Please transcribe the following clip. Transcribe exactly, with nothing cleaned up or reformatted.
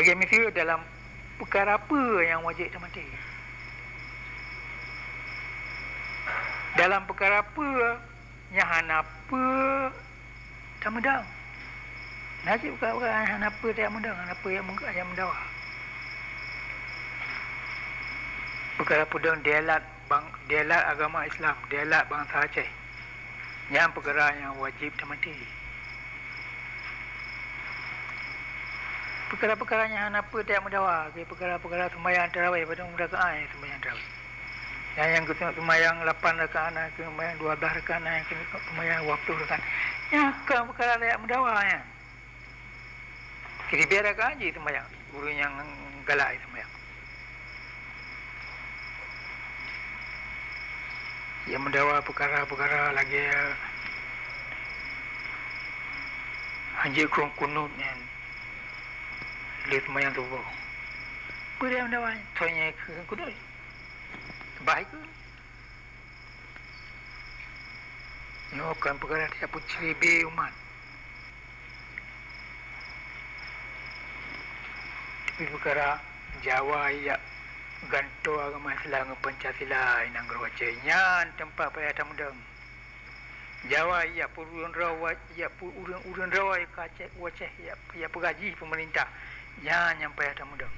Lagée miseue dalam peukara peue nyang wajéb tamaté. Dalam peukara peue nyang hana peue tameudang. Na cit peukara-peukara nyang hana peue tameudang, hana peue nyang meudawa. Peukara peudong dialat bang, dialat agama Islam, dialat bansa Aceh. Nyan peukara nyang wajéb tamaté. Peukara-peukara nyang hana peue tajak meudawa, lagée peukara-peukara seumayang tarawéh, padum rakaat seumayang tarawéh. Nyang, nyang keuneuk seumayang lapan rakaat, na keuneuk seumayang dua belas rakaat, na nyang keuneuk seumayang dua puluh rakaat. Nyan kon peukara tajak meudawa nyan. Siribée rakaat jih seumayang, ureuëng nyang galak seumayang. Nyang meudawa peukara-peukara lagée hanjeuet keu kunut nyan lé seumayang suboh. Peue nyang meudawa nyan? Soe nyang keu kunut? Bah ikeu. Nyoe kon peukara tajak peuciribe umat. Tapi peukara Jawa jak gantoe agama Islam ngon Pancasila i nanggroe Aceh, nyan teumpat payah tameudong. Jawa jak peuureuëng droe, jak peuureuëng-ureuëng droe ka cek u Aceh, jak, jak peugah jih peumeurintah, nyan nyang payah tameudong.